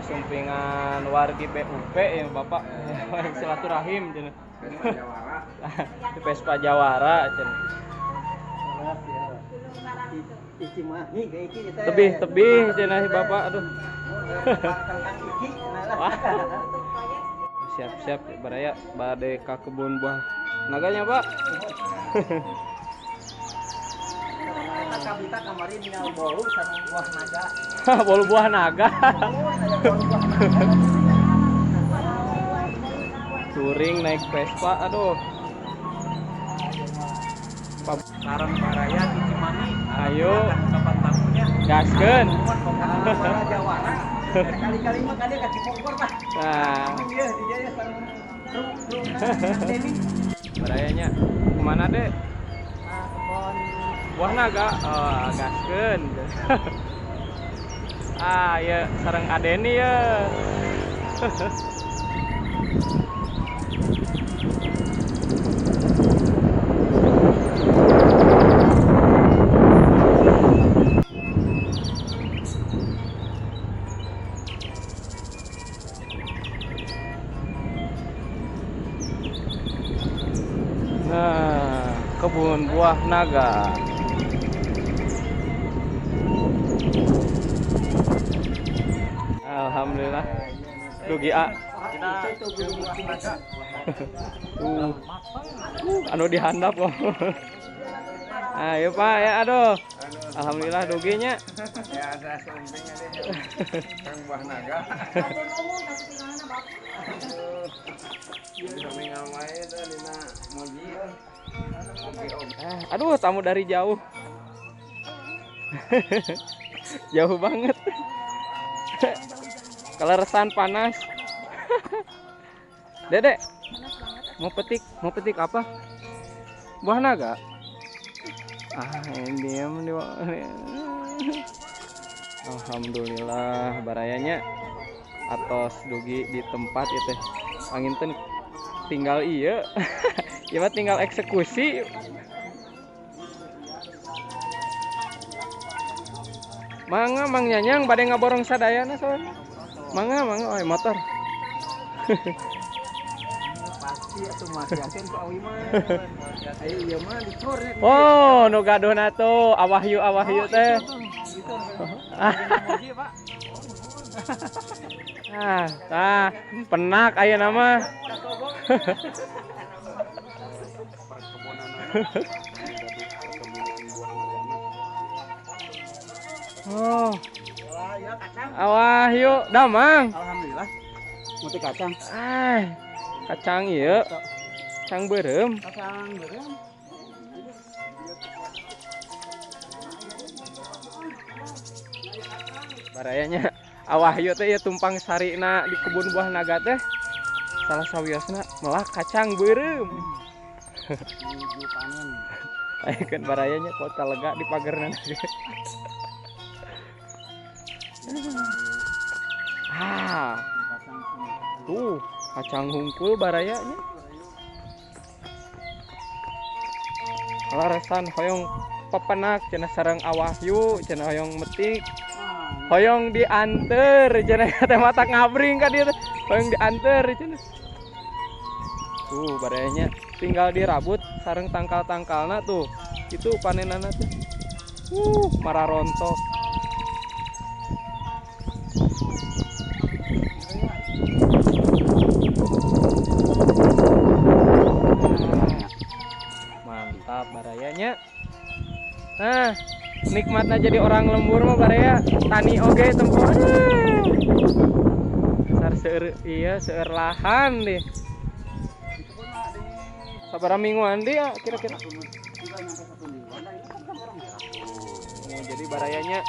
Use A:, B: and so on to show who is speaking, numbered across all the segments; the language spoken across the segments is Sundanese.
A: Kasumpingan wargi BUP ya Bapak. Silaturahim cenah.
B: Vespa Jawara.
A: Di Vespa Jawara cenah. Tebih-tebih cenah si Bapak aduh. Siap-siap baraya bade ka kebun buah naganya Pak.
C: Kabita kamari ningal bolu sareng buah naga.
A: Bolu buah naga. Touring naik Vespa aduh.
C: Sareng baraya di Cimahi.
A: Ayo.
C: Kapan tamunya?
A: Gaskeun.
C: Para Jawara. Kali-kali mah kali ka Cibogor tah.
A: Nah.
C: Ieu di dieu sareng kru-kru Deni.
A: Barayanya kemana Dek?
C: Nah, kebon
A: buah naga. Oh, gaskeun. Ah, ya sareng Adeni ya. Nah, kebun buah naga. Alhamdulillah. Dugi A. Anu dihandap kok. Ayo Pak ya aduh. Alhamdulillah duginya.
B: Ya ada sumpingnya deh. Kang buah naga.
A: Aduh, tamu dari jauh. Jauh banget. Keleresan panas. Dedek, mau petik apa? Buah naga? Ah, ini diam di. Alhamdulillah barayanya atos dugi di tempat itu. Panginten tinggal iya. Ya mah tinggal eksekusi. Mangga Mang Nyanyang bade ngaborong sadayana soalnya. Mangga mangga oi motor.
C: Pasti atuh mah yakin ku awi mah. Ayo ieu mah dicor ya.
A: Oh, nu gaduhna tuh awahyu awahyu teh.
C: Gitu.
A: Ah, tah penak ayeuna mah. Oh. Awahyu damang.
C: Alhamdulillah. Muti kacang.
A: Ah, kacang ieu. Kacang beureum.
C: Kacang beureum.
A: Barayanya awahyu teh ieu tumpang sarina di kebun buah naga teh. Salah sawiosna melak kacang beureum.
C: Menuju panen.
A: Ayeuna barayanya kota lega di pagerna. Ah. Tuh, kacang hungkul barayanya. Kaleresan hoyong pepenak cenah sareng awahyu cenah hoyong metik. Hoyong dianter cenah teh mata ngabring ka dieu teh. Hoyong dianter cenah. Tuh barayanya tinggal dirabut sareng tangkal-tangkalna tuh. Itu panenanna teh. Mararontok. Mantap barayanya. Nah, nikmatnya jadi orang lembur mah baraya, tani oge tempo. Sar seueur iya seueur lahan deh. Sabaraha mingguan dia kira-kira? Nah, jadi barayanya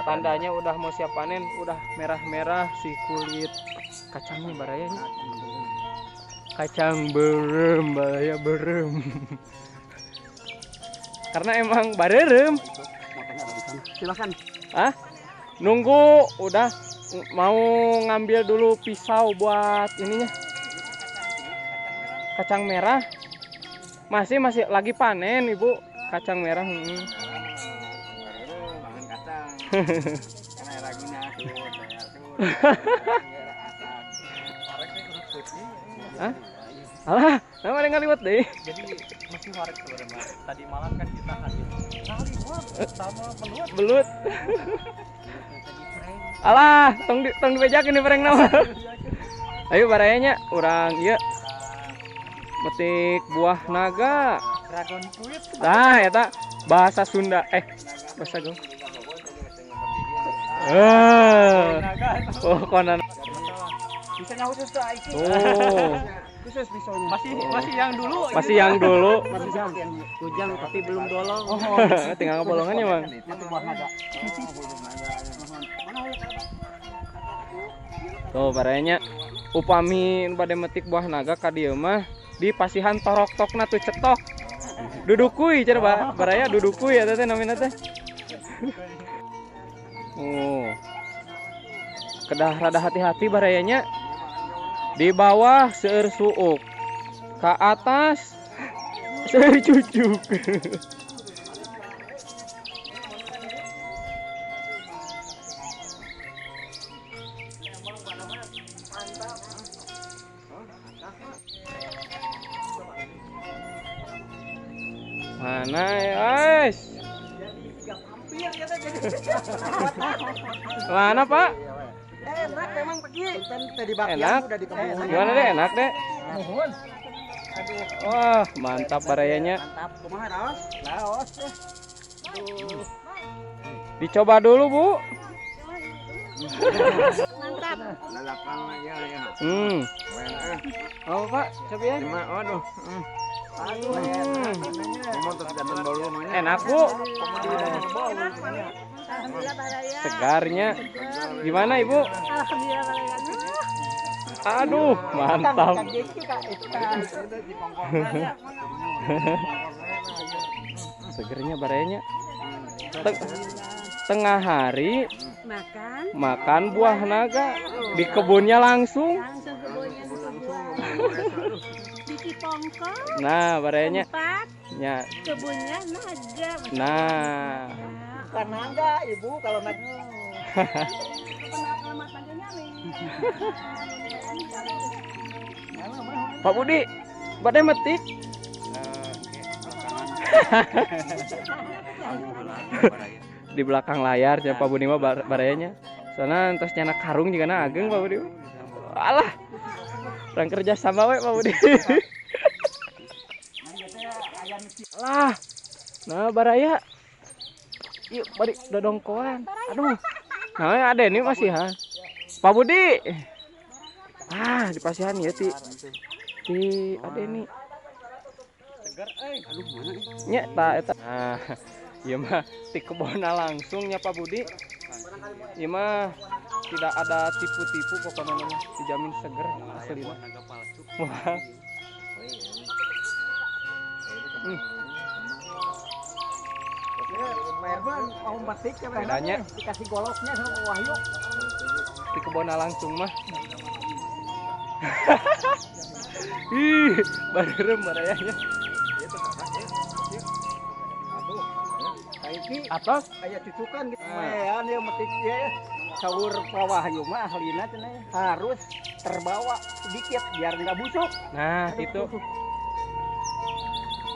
A: tandanya udah mau siap panen, udah merah-merah si kulit kacangnya barayanya. Kacang berem, baraya berem. Karena emang barerem.
C: Silakan.
A: Ah, nunggu udah mau ngambil dulu pisau buat ininya. Kacang merah. Masih lagi panen, Ibu. Kacang merah.
B: Kacang. Karena raguna tuh.
A: Hah? Alah, nama ada ngaliwat deh.
D: Jadi masih warek sebenarnya. Tadi malam kan kita hadir. Kali sama belut.
A: Belut. Alah, tong dibejakeun di pereng nama. Ayo barayanya urang ieu. Metik buah naga.
D: Dragon fruit.
A: Nah, eta bahasa Sunda. Bahasa go. Oh, konan.
C: Pisaunya khusus tuh Aiki.
A: Oh.
C: Khusus pisaunya.
D: Masih yang dulu.
A: Masih yang dulu.
C: Masih yang kujang tapi belum dolong.
A: Oh, tinggal kebolongannya, Bang.
C: Itu buah naga.
A: Tuh, barayanya upami bade metik buah naga ka dieu mah di pasihan torok-tokna tuh cetok. Dudukui cenah baraya dudukui eta teh namina teh. Oh. Kedah rada hati-hati barayanya. Di bawah seueur suuk, ke atas seueur cucuk. Mana ya, guys? Mana, Pak?
C: Enak memang pergi.
A: Enak. Gimana deh, enak deh. Wah, mantap barayanya.
C: Mantap. Kumaha raos? Raos.
A: Dicoba dulu, Bu.
E: Mantap.
A: Oh, Pak, coba ya.
B: Waduh.
A: Enak, Bu. Segarnya. Gimana, Ibu?
E: Alhamdulillah baraya.
A: Aduh, mantap. Segernya barayanya. Tengah hari makan buah naga di kebunnya langsung.
E: Langsung kebunnya di Cipongko.
A: Nah, barayanya.
E: Ya. Kebunnya naga.
A: Nah.
C: Bukan naga, Ibu, kalau naga.
A: Pak Budi, badai metik. Di belakang layar ya Pak Budi mah barayanya. Soalnya entos nyana karung juga na ageng Pak Budi. Alah. Orang kerja sama we Pak Budi. Alah. Nah, baraya. Yuk, bari dodongkoan. Aduh. Nah, ada ini masih ha. Pak Budi. Ah, di pasihan ya ti. Ti ada ini.
D: Seger euy. Aduh, mana
A: nya ta eta. Nah, ieu mah ti kebonna langsung nya Pak Budi. Ieu mah tidak ada tipu-tipu pokoknya mah dijamin seger asli mah. Wah.
C: Mau metik ya
A: bedanya
C: dikasih goloknya sama Wahyu.
A: Di kebonna langsung mah. Ih, bareureum barayanya. Atos
C: aya cucukan gitu. Lumayan ya metik ya. Saur Pak Wahyu mah ahlina cenah harus terbawa sedikit biar nggak busuk.
A: Nah, itu.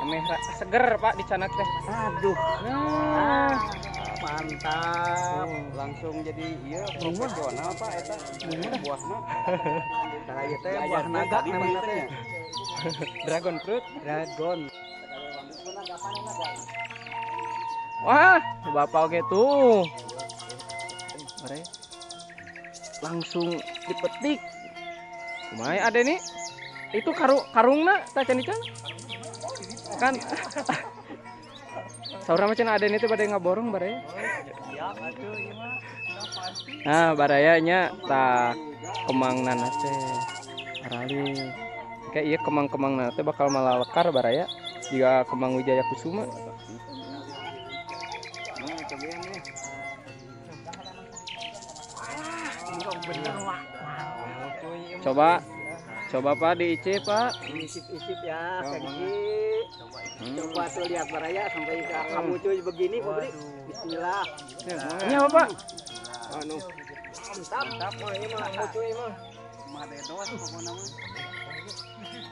A: Ameh seger Pak dicanak teh.
C: Aduh.
A: Nah,
C: mantap. Langsung jadi iya profesional Pak eta buahna. Tah ieu teh buah naga namanya teh.
A: Dragon fruit,
C: dragon.
A: Wah, bapak oke tuh. Langsung dipetik. Kumaha ada nih? Itu karungna tah can ican? Kan saurang macam ada nih teh bade ngaborong baraya. Nah, barayanya tah kemang nanas teh. Arali. Kayak iya kemang-kemang nanas teh bakal malalekar baraya jika kemang Wijaya Kusuma. Coba coba Pak diicip Pak.
C: Diicip-icip ya, Kang. Coba tuh lihat baraya sampai kamu cuy begini Pak Budi. Bismillah.
A: Ini apa Pak?
B: Anu.
C: Mantap. Mantap mah ieu mah cuy mah. Mah dedos pokona mah.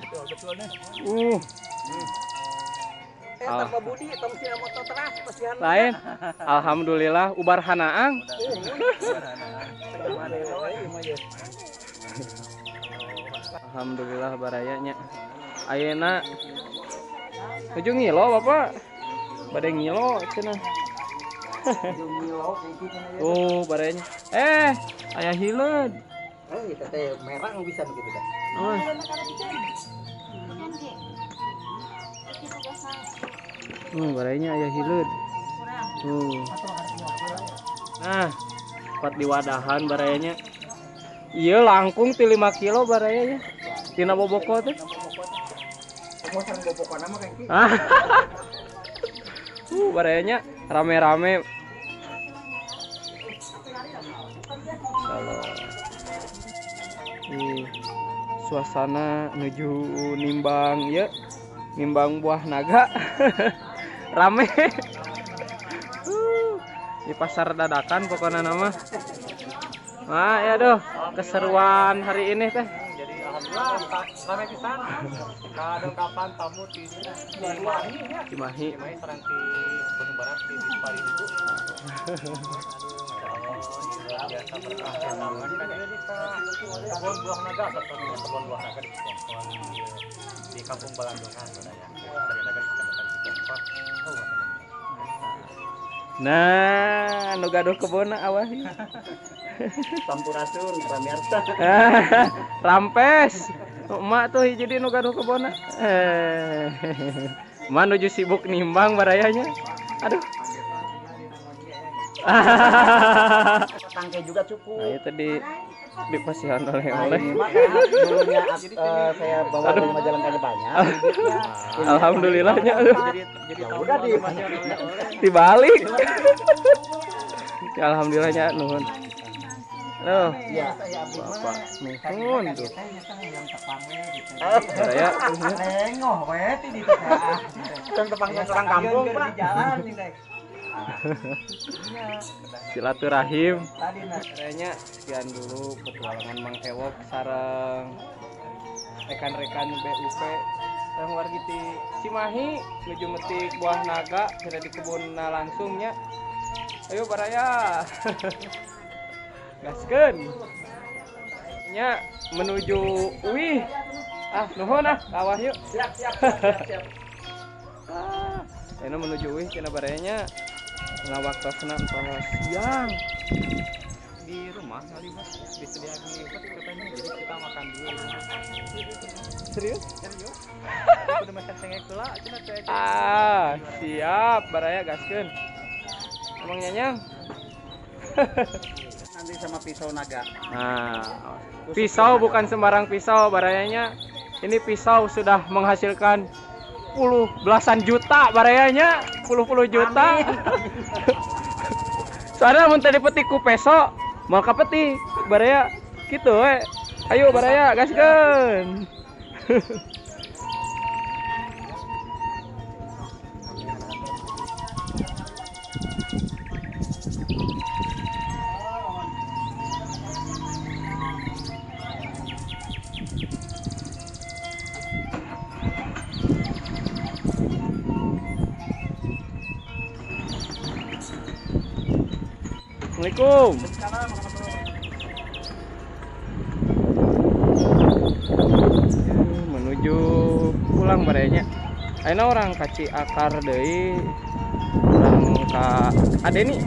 C: Betul-betulnya. Tanpa budi, tong sia motor teras pasihan.
A: Lain. Alhamdulillah ubar hanaang. Alhamdulillah barayanya. Ayeuna nuju ngilo Bapak. Bade ngilo cenah. Oh, barayanya. Aya hileud.
C: Eta teh merah bisa begitu dah.
A: Oh. Barayanya aya hileud. Tuh. Nah, tempat di wadahan barayanya. Iya langkung ti 5 kilo barayanya. Tina boboko teh. Barayanya rame-rame. Kalau suasana menuju nimbang ya, nimbang buah naga. Rame. Di pasar dadakan pokoknya nama. Nah, ya doh, keseruan hari ini teh.
D: Jadi alhamdulillah rame pisan. Kadongkapan tamu di Cimahi.
A: Cimahi.
D: Cimahi sareng di Bandung Barat di Pari itu. Aduh, luar biasa berkah kebun buah naga, satunya kebun buah naga di Cikonpon di Kampung Balandongan sebenarnya. Desa Naga di Kecamatan Cikonpon.
A: Nah, nu gaduh kebonna awah.
C: Sampurasun pamirsa.
A: Rampes. Emak tuh jadi nu gaduh kebonna. Emak nuju sibuk nimbang barayanya. Aduh.
C: Tangke juga cukup.
A: Nah, itu di pasihan oleh-oleh.
C: Dulunya saya bawa dari Majalengkanya banyak.
A: Alhamdulillahnya.
D: Jadi
C: ya udah
A: dibalik. Ya, alhamdulillahnya nuhun. Loh,
C: ya.
A: Bapak nuhun tuh. Baraya
B: lengoh we ti di teh.
C: Yang tepang orang kampung, Pak.
B: Jalan nih teh.
A: Silaturahim. Kayaknya sekian dulu petualangan Mang Ewok sareng rekan-rekan BUP sareng wargi ti Cimahi nuju metik buah naga kira di kebunna langsungnya. Ayo baraya. Gaskeun. Nya menuju uih. Ah, nuhun ah, kawah yuk.
C: Siap, siap, siap, siap.
A: Ini menuju uih cenah barayanya. Nah, waktosna entos siang.
D: Di rumah kali Mas disediakan katanya, jadi kita makan dulu.
A: Serius?
D: Serius. Udah makan cengek heula cenah teh.
A: Ah, siap baraya gaskeun. Emang nyanyang?
C: Nanti sama pisau naga.
A: Nah, pisau bukan sembarang pisau barayanya. Ini pisau sudah menghasilkan puluh belasan juta barayanya, puluh-puluh juta. Soalnya mun tadi petik ku peso, mau kapetik baraya gitu we. Ayo baraya gaskeun. Assalamualaikum. Menuju pulang barayanya. Ayeuna orang ka Ciakar deui, urang ka Adeni.